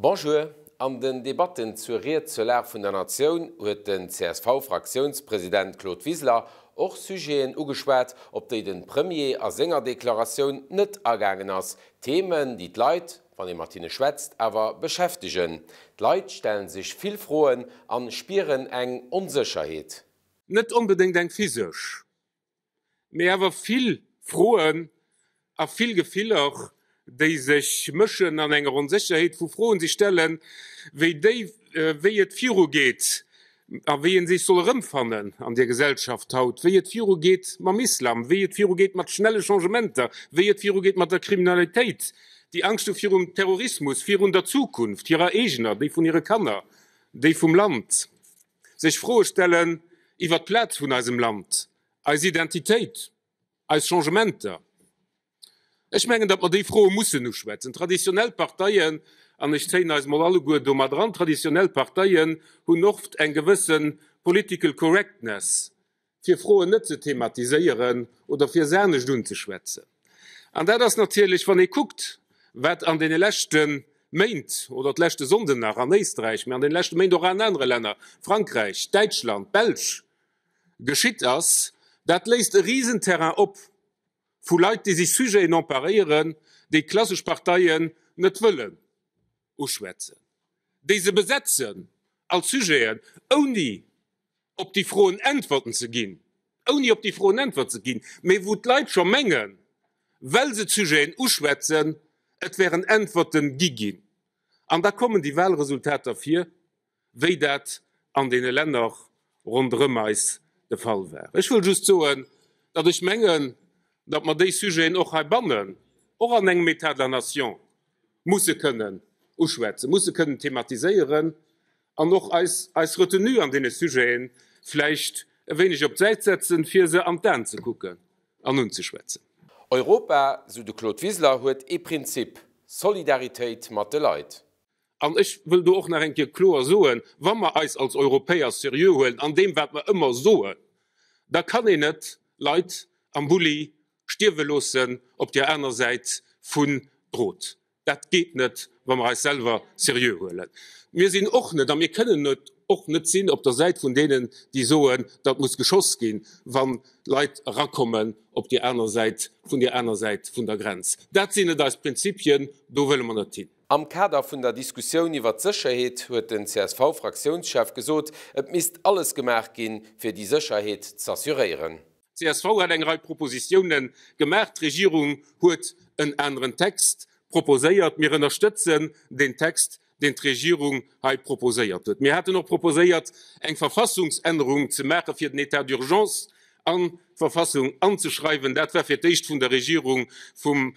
Bonjour, an den Debatten zur Ried zur Lag vun der Natioun huet den CSV-Fraktiounspresident Claude Wiseler och Sujeten ugeschwat, op déi de Premier a senger Deklaratioun net agaangen ass, Themen, déi d'Leit, wann ee mat hinne schwätzt, awer beschäftegen. D'Leit stellen sech vill Froen an spieren eng Onsécherheet. Net onbedéngt eng physesch, mee awer vill Froen a vill Gefiller, déi sech mëschen an enger Onsécherheet, wou Froen sech stellen, wéi déi, wéi et virugeet a wéi ee sech soll erëmfannen an deer Gesellschaft haut, wéi et virugeet mam Islam, wéi et virugeet mat schnelle Changementer, wéi et virugeet mat der Kriminalitéit, déi Angscht hu virum Terrorismus, virun der Zukunft, hirer eegener, déi vun hire Kanner, déi vum Land. Sech Froe stellen iwwer d'Plaz vun eisem Land, eis Identitéit, eis Changementer. Ech mengen, datt mer déi Froe mussen uschwätzen. Traditionell Parteien, an ech zéien eis mol alleguer do mat eran, traditionell Parteien hunn oft eng gewësse political correctness, fir Froen net ze thematiséieren oder fir se anescht unzeschwätzen. An dat ass natierlech, wann ee kuckt, wat an deene leschte Méint oder d'leschte Sonnden nach an Éisträich, mä an deene leschte Méint och an anere Länner, Frankräich, Däitschland, Belsch, geschitt ass, dat léisst e Risenterrain op vu Leit, déi sech Sujeten emparéieren, déi d'klassesch Parteien net wëllen uschwätzen, déi se besetzen als Sujeten, ouni op déi Froen Äntwerten ze ginn, ouni op déi Froen Äntwert ze ginn, mee wou d'Leit scho mengen, well se d'Sujeten uschwätzen, et wären Äntwerten gi ginn. An da kommen déi Wahlresultater vir, wéi dat an deene Länner ronderëm eis de Fall war. Ech wëll just soen, datt ech mengen, datt mer déi Sujeten och heibannen, och an engem État de la nation, musse kënnen uschwätzen, musse kënnen thematiséieren an och eis eis Retenue an deene Sujete vläicht e wéineg op d'Säit setzen, fir se an d'Aen ze kucken an unzeschwätzen. Europa, sou de Claude Wiseler, huet ee Prinzip, Solidaritéit mat de Leit. An ech wëll do och nach eng Kéier kloer soen, Wa mer eis als Europäer seriö huelen an deem, wat mer ëmmer soen, da kann een net Leit am Bulli stierwe loossen op där aner Säit vun Drot. Dat geet net, wa mer eis selwer seriö huelen. Mir sinn och net a mir kënnen et och net sinn op der Säit vun deenen, déi soen, datt muss geschoss ginn, wa Leit erakommen op déi aner Säit, vun déi aner Säit vun der Grenz. Dat sinn net eis Prinzipien, do wëlle mer net hin. Am Kader vun der Diskussioun iwwer d'Sécherheet huet den CSV-Fraktiounschef gesot, et misst alles gemaach ginn, fir déi Sécherheet z'assuréieren. Csv hat eng Rei Propositiounen gemaach. D'Regierung huet en aneren Text proposéiert. Mir ënnerstëtzen deen Text, deen d'Regierung hei proposéiert huet. Mir haten och proposéiert, eng Verfassungsännerung ze maachen, fir den État d'urgence an d'Verfassung anzeschreiwen. Dat war fir d'éischt vun der Regierung, vum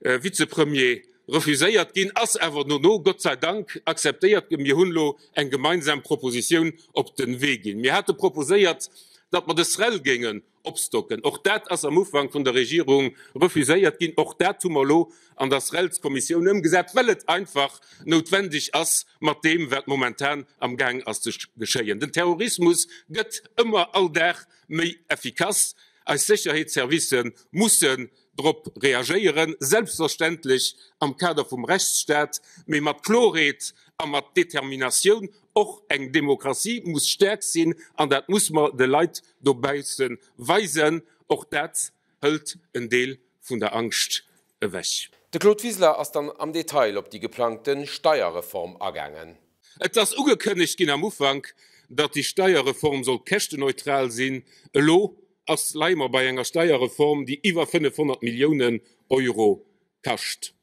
Vizepremier refuséiert ginn, ass awer dono, Gott sei Dank, akzeptéiert ginn. Mir hunn elo eng gemeinsam Propositioun op de Wee ginn. Mir hate proposéiert, datt mer de SREL géingen opstocken. Och dat ass am Ufank vun der Regierung refuséiert ginn. Och dat hu mer elo an der SRELskommissioun ëmgesat, well et einfach noutwendeg ass mat deem, wat momentan am Gaang ass ze geschéien. Den Terrorismus gëtt ëmmer all Dag méi effikass. Eis Sécherheetsservicë mussen drop reagéieren, selbstverständlech am Kader vum Rechtsstaat, mee mat Klorheet a mat Determinatioun. Och eng Demokratie muss staark sinn, an dat muss mer de Leit dobausse weisen. Och dat hëlt en Deel vun der Angscht ewech. De Claude Wiseler ass dann am Detail op déi geplangte Steierreform agaangen. Et ass ugekënnegt ginn am Ufank, datt déi Steierreform sollt käschtenneutral sinn. Elo ass, leie mer bei enger Steierreform, déi iwwer 500 Milliounen Euro kascht.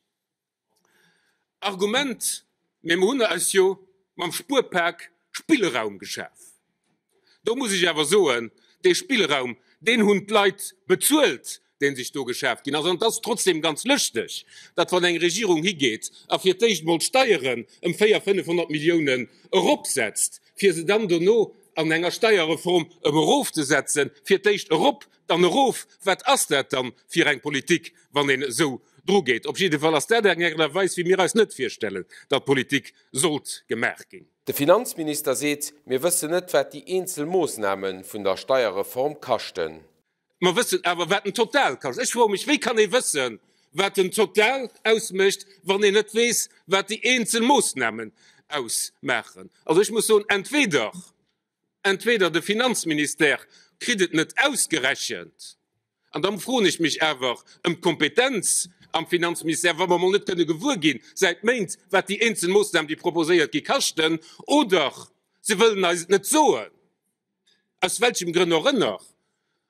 Argument, Mee mer hunn eis jo mam Spuerpak Spillraum geschaf. Do muss ech awer soen, dee Spillraum, deen hunn d'Leit bezuelt, dee sech do geschaf ginn ass. An et ass trotzdem ganz lëschteg, datt wann eng Regierung higeet a fir d'éischt emol d'Steieren ëm 400, 500 Milliounen eropsetzt, fir se dann dono an enger Steierreform ëm erofzesetzen, fir d'éischt erop, dann erof, wat ass dat dann fir eng Politik, wann een esou drugeet? Op jidde Fall ass dat eng Aart a Weis, wéi mir eis net virstellen, datt Politik sollt gemaach ginn. De Finanzminister seet, Mir wëssen net, wat déi eenzel Moossname vun der Steierreform kaschten. Mer wëssen awer, wat en Total kascht. Ech froe mech, wéi kann ee wëssen, wat den Total ausmécht, wann een net weess, wat déi eenzel Moossnamen ausmaachen. Also ech muss soen, entweder, entweder de Finanzministère kritt et net ausgerechent, an da froen ech mech awer ëm d'Kompetenz am Finanzministère, wa mer emol net kënne gewuer ginn säit Méint, wat déi eenzel Moossnamen, déi proposéiert gi kaschten, oder se wëllen eis et net soen. aus welchem Grënn och ënner.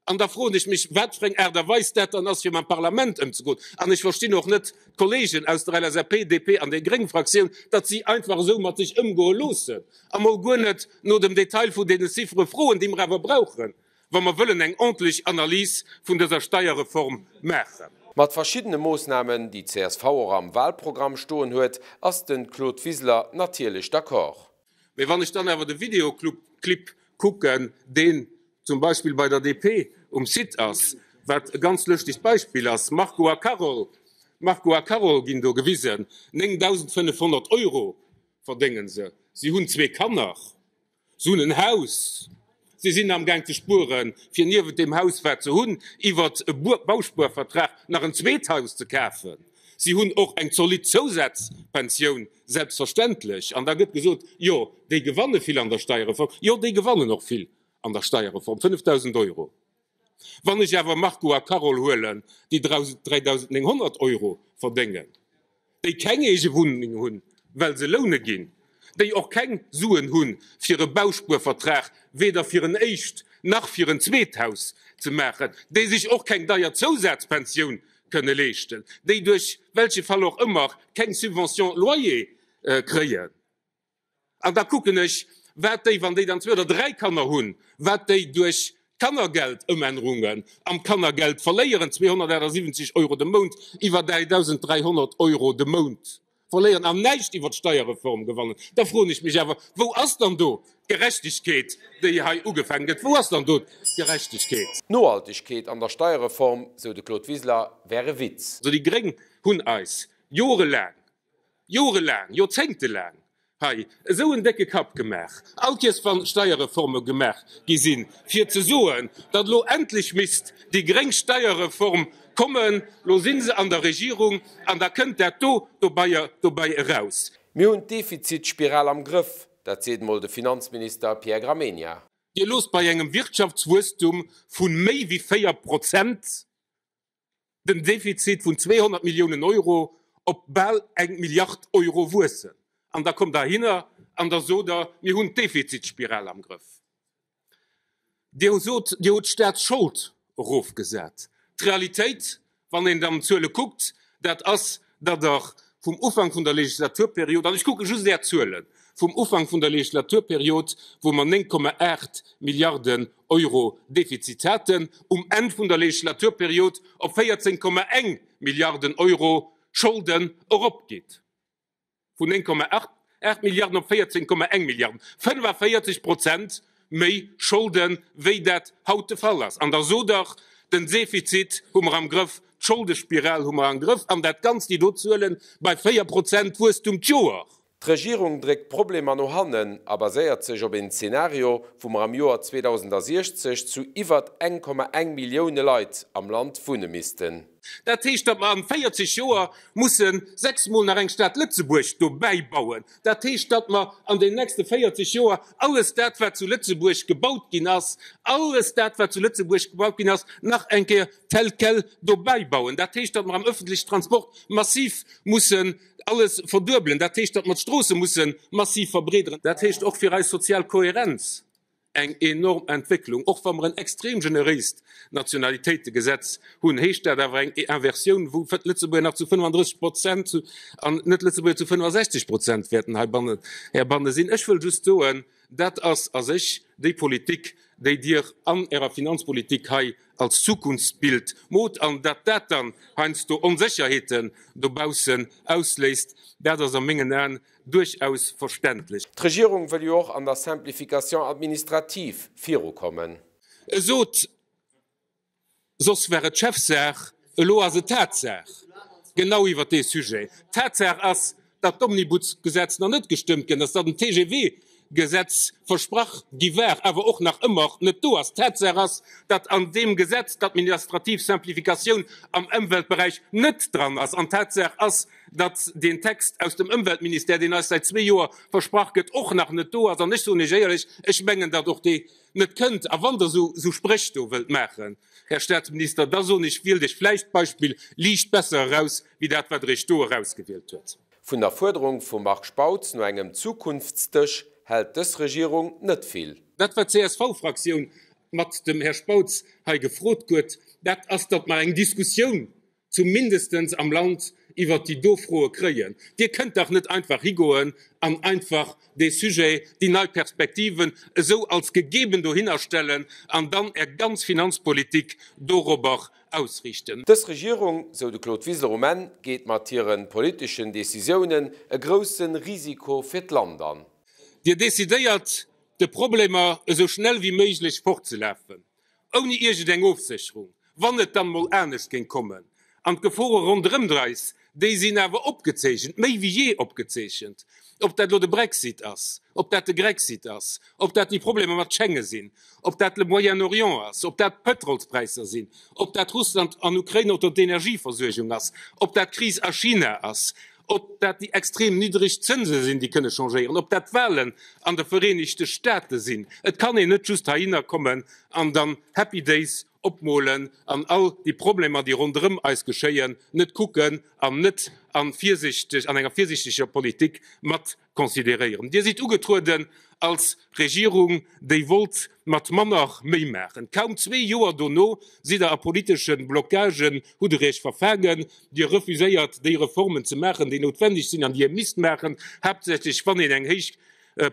An da froen ech mech, wat fir eng Aart a Weis dat dann ass, fir mam Parlament ëmzegoen. An ech verstinn och net d'Kollegen aus der LSAP, DP an der gréng Fraktioun, datt si einfach esou mat sech ëmgoe loossen a mol guer net no dem Detail vun deene Ziffere froen, déi mer awer brauchen, wa mer wëllen eng ordntlech Analys vun dëser Steierreform maachen. Mat verschiddene Moossnamen, déi csv och am Wahlprogramm stoen huet, ass de Claude Wiseler natierlech d'accord. Mee wann ech dann awer de Videoclip kucken, deen zum Beispill bei der DP um Site ass, wat e ganz lëschtegt Beispill ass, Marco a Carole, Marco a Carole ginn do gewisen, 9.500 Euro verdénge se, si hunn zwee Kanner, se hunn en Haus, si sinn amgaang ze spueren, fir niewent deem Haus, wat se hunn, iwwert e Bauspuervertrag nach en zweet Haus ze kafen. Si hunn och eng zolidd Zousazpensioun, selbstverständlech. An da gëtt gesot, jo, déi gewanne vill an der Steierreform. Jo, déi gewannen och vill an der Steierreform, 5.000 Euro. Wann ech awer Marco a Carole huelen, déi 3.900 Euro verdéngen, déi keng eege Wunneng hunn, well se loune ginn, déi och keng Suen hunn, fir e Bauspuervertrag weder fir en éischt nach fir en zweet Haus ze maachen, déi sech och keng deier Zousazpensioun kënne leeschten, déi duerch welche Fall och ëmmer keng Subvention loyer kréien. An da kucken ech, wat déi, wann déi dann zwee oder dräi Kanner hunn, wat déi duerch d'Kannergeldëmännerungen am Kannergeld verléieren, 278 Euro de Mount iwwer 3.300 Euro de Mount verléieren an näischt iwwer d'Steierreform gewannen. Da froen ech mech awer, Wou ass dann do d'Gerechtegkeet, déi hei ugefaangen gëtt? Wou ass dann do d'Gerechtegkeet? D'Nohaltegkeet an der Steierreform, sou de Claude Wiseler, wär e Witz. Also déi Gréng hunn eis jorelaang jorelaang, joerzéngtelaang hei esou en décke Kapp gemaach, all Kiers wa Steierreforme gemaach gi sinn, fir ze soen, datt elo endlech misst déi gréng Steierreform kommen. Elo si se an der Regierung an da kënnt dat do dobäi eraus. Mir hunn d'Defizitspiral am Grëff, dat seet mol de Finanzminister Pierre Gramegna. Dir loosst bei engem Wirtschaftswuesstum vu méi wéi 4 Prozent den Defizit vun 200 Milliounen Euro op bal eng Milliard Euro wuessen. An da kommt Der hinner an da sot Der, mir hunn d'Defizitspiral am Grëff. Dir sot, Dir hutt d'Staatsschold erofgesat. D'Realitéit, wann een dann d'Zuele kuckt, dat ass, datt Der vum Ufank vun der Legislaturperiod, an ech kucke just Är Zuelen, vum Ufank vun der Legislaturperiod, wou mer 9,8 Milliarden Euro Defizit haten, um Enn vun der Legislaturperiod op 14,1 Milliarden Euro Scholden eropgeet. Vun 9,8 Milliarden op 14,1 Milliarden, 45 Prozent méi Scholden, wéi dat haut de Fall ass. An da sot Der, den Defizit hu mer am Grëff, d'Scholdespiral hu mer am Grëff, an dat Ganzt, déi do Zuelen, bei 4 Prozent Wuesstum d'Joer. D'Regierung dréckt d'Problemer no hannen a baséiert sech op een Zenario, wou mer am Joer 2060 zu iwwert 1,1 Millioune Leit am Land wunne missten. Dat heescht, datt mer an 40 Joer musse sechsmol nach eng Stad Lëtzebuerg dobäi bauen. Dat heescht, datt mer an den nächste 40 Joer alles dat, wat zu Lëtzebuerg gebaut ginn ass, alles dat, wat zu Lëtzebuerg gebaut ginn ass, nach eng Kéier tel quel dobäi bauen. Dat heescht, datt mer am öffentlichen Transport massiv mussen alles verduebelen. Dat heescht, datt mer d'Stroosse musse massiv verbreederen. Dat heescht och fir eis sozial Kohärenz eng enorm Entwécklung. Och wa mer en extrem generéist Nationalitéitegesetz hunn, heescht dat awer eng Inversioun, wou d'Lëtzebuerger nach zu 35 Prozent an d'Net-Lëtzebuerger zu 65 Prozent wäerten heibanne sinn. Ech wëll just soen, dat ass a sech déi Politik, déi Dir an Ärer Finanzpolitik hei als Zukunftsbild mot, an datt dat dann heiansdo Onsécherheeten dobaussen ausléist, dat ass a mengen Aen duerchaus verständlech. D'Regierung wëll jo och an der Simplification administrative virukommen. E sot, soss war et Chefsaach, elo ass et Tatsaach, genau iwwert dee Sujet. Tatsaach ass, datt d'Omnibusgesetz nach net gestëmmt gënn ass, datt den TGV. Gesetz versprach gi war, awer och nach ëmmer net do ass. Tatsaach ass, datt an deem Gesetz d'administrativ Simplificatioun am Ëmweltberäich net dran ass. An Tatsaach ass, datt deen Text aus dem Ëmweltministère, deen eis säit zwee Joer versprach gëtt, och nach net do ass. An ech soen Iech éierlech, ech mengen, datt och dee net kënnt. A wann Der esou Spréch do wëllt maachen, Här Statsminister, da soen ech, wielt Iech vläicht d'Beispill liicht besser eraus wéi dat, wat Der Iech do erausgewielt huet. Vun der Fuerderung vum Marc Spautz no engem Zukunftsdësch hält dës Regierung net vill. Dat, wat d'CSV-Fraktioun mat dem Här Spautz hei gefrot huet, dat ass, datt mer eng Diskussioun zumindestens am Land iwwert déi do Froe kréien. Dir kënnt dach net einfach higoen an einfach dee Sujet, déi nei Perspektiven esou als gegeben dohinnerstellen an dann Är ganz Finanzpolitik dorobber ausriichten. Dës Regierung, sou de Claude Wiseler um Enn, geet mat hire politeschen Decisiounen e grousse Risiko fir d'Land an. Dir decidéiert, de Problemer esou schnell wéi méiglech fortzelafen, ouni iergendeng Ofsécherung, wann et dann mol anescht géing kommen. An d'Gefore ronderëmt eis, déi sinn awer opgezeechent, méi wéi jee opgezeechent. Ob dat elo de Brexit ass, ob dat de Grexit ass, ob dat déi Problemer mat Schengen sinn, ob dat le Moyen-Orient ass, ob dat d'Pëtrolspräisser sinn, ob dat Russland an Ukrain oder d'Energieversuergung ass, ob dat d'Kris a China ass, ob dat déi extrem niddreg Zënse sinn, déi kënne changéieren, ob dat d'Wahlen an de Vereenegte Staate sinn. Et kann een net just heihinner kommen an dann Happy Days opmolen an all déi Problemer, déi ronderëm eis geschéien, net kucken an net a virsichteg, an enger virsiichteger Politik mat consideréieren. Dir sidd ugetrueden als Regierung, déi wollt mat manner méi maachen. Kaum zwee Joer dono sidd Der a politesche Blockagen, hutt Der Iech verfaangen. Dir refuséiert, déi Reformen ze maachen, déi noutwendeg sinn an déi Dir misst maachen, haaptsächlech wann een eng héich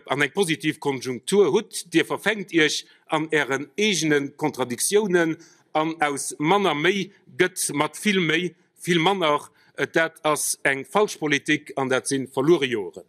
an eng positiv Konjunktur hutt. Dir verfänkt Iech an Ären eegene Kontradiktiounen an aus manner méi gëtt mat vill méi vill manner. Dat ass eng falsch Politik an dat si verluere Joeren.